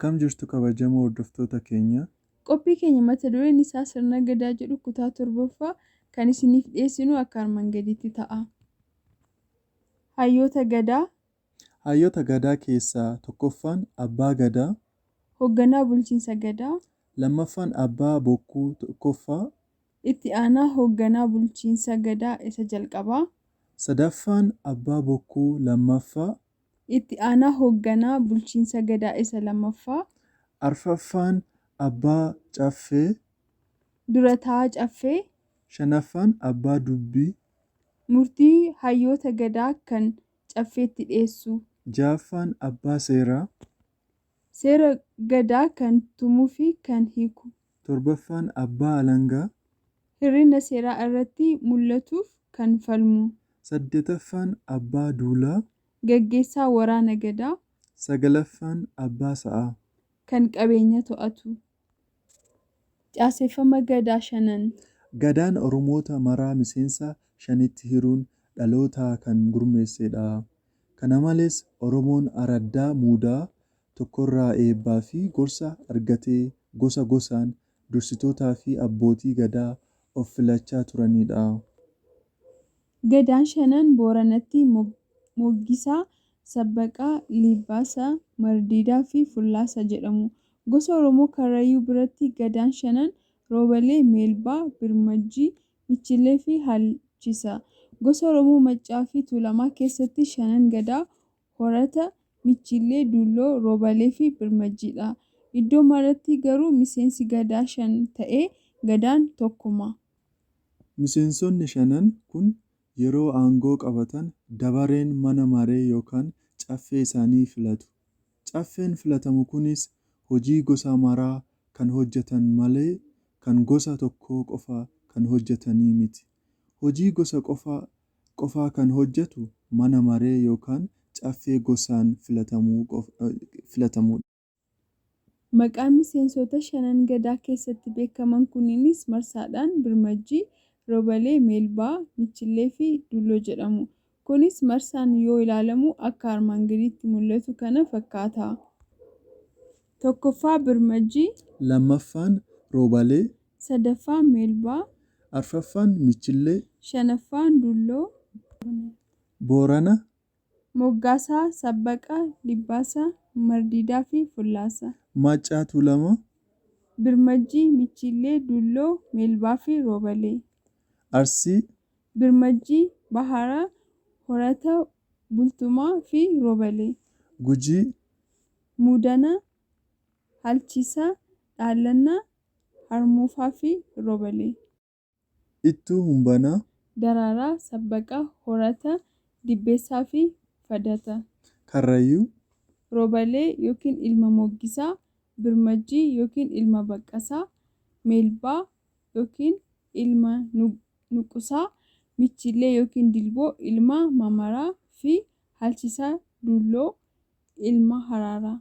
Akkam jirtu kabajamoo hordoftoota keenya? Qophii keenya mata dureen isaa sirna Gadaa jedhu kutaa 7ffaa kan isiniif dhiyeessinu akka armaan gadiitti ta'a. Hayyoota Gadaa. Hayyoota Gadaa keessaa tokkoffaan Abbaa Gadaa. Hoogganaa Bulchiinsa Gadaa. Lammaffaan Abbaa Bokkuu tokkoffaa. Itti aanaa hoogganaa bulchiinsa Gadaa isa jalqabaa. Sadaffaan Abbaa Bokkuu lammaffaa. Itti aanaa hoogganaa bulchiinsa Gadaa isa lammaffaa. Arfaffaan Abbaa Caffee. Dura taa'aa Caffee. Shanaffaan Abbaa Dubbii. Murtii hayyoota Gadaa kan Caffeetti dhiyeessu. Ja'affaan Abbaa Seeraa. Seera Gadaa kan tumuufi kan hiiku. Torbaffaan Abbaa Alangaa. Hir'ina seeraa irratti mul'atuuf kan falmu. Saddeetaffaan Abbaa Duulaa. Gaggeessaa waraana Gadaa. Sagalaffaan Abbaa Sa'aa. Kan qabeenya to'atu. Caaseffama Gadaa Shanan. Gadaan Oromoota maraa miseensa shanitti hiruun dhalootaa kan gurmeessedha. Kana malees, Oromoon araddaa Muudaa tokkorraa eebbaafi gorsa argatee gosa gosaan dursitootaafi abbootii Gadaa of filachaa turanidha. Gadaan shanan Booranatti Moggisa, Sabbaqaa, Liibbaasa, Mardiidaa fi Fullaasa jedhamu. Gosa Oromoo Karrayyuu biratti Gadaan shanan Roobalee, Meelbaa, Birmajjii, Michillee fi Halchisa. Gosa Oromoo Maccaa fi Tuulamaa keessatti shanan Gadaa Horata, Michillee, Dulloo, Roobalee fi Birmajjiidha. Iddoo maratti garuu miseensi Gadaa shan ta'ee Gadaan tokkuma. Miseensonni shanan kun yeroo aangoo qabatan dabareen mana maree yookaan Caffee isaanii filatu. Caffeen filatamu kunis hojii gosa maraa kan hojjetan malee kan gosa tokkoo qofa kan hojjetanii miti. Hojii gosa qofaa kan hojjetu mana maree yookaan Caffee gosaan filatamudha. Maqaan miseensota shanan Gadaa keessatti beekaman kunniinis marsaadhaan Birmajjii, Roobalee, Meelbaa, Michillee fi Dulloo jedhamu. Kunis marsaan yoo ilaalamu akka armaan gaditti mul'atu kana fakkaata. Tokkoffaa Birmajjii. Lammaffaan Roobalee. Sadaffaan Meelbaa. Arfaffaan Michillee. Shanaffaan Dulloo. Boorana. Moggaasaa, Sabbaqaa, Libbaasa, Mardiidaa fi Fullaasa. Maccaa Tuulamaa. Birmajjii, Michillee, Dulloo, Meelbaa fi Roobalee. Arsii. Birmajjii, Bahara, Horata, Bultumaa fi Roobalee. Gujii. Muudana, Halchisa, Dhaallannaa, Harmuufaa fi Roobalee. Ittuu Humbanaa. Daraaraa, Sabbaqaa, Horata, Dibbeessaa fi Fadata. Karrayyuu. Roobalee yookiin Ilma Moggisaa, Birmajjii yookiin Ilma Baqqasaa, Meelbaa yookiin Ilma Nuqusaa, Michillee yookiin Dilboo Ilma Mamaraa fi Halchisaa Dulloo Ilma Haraaraa.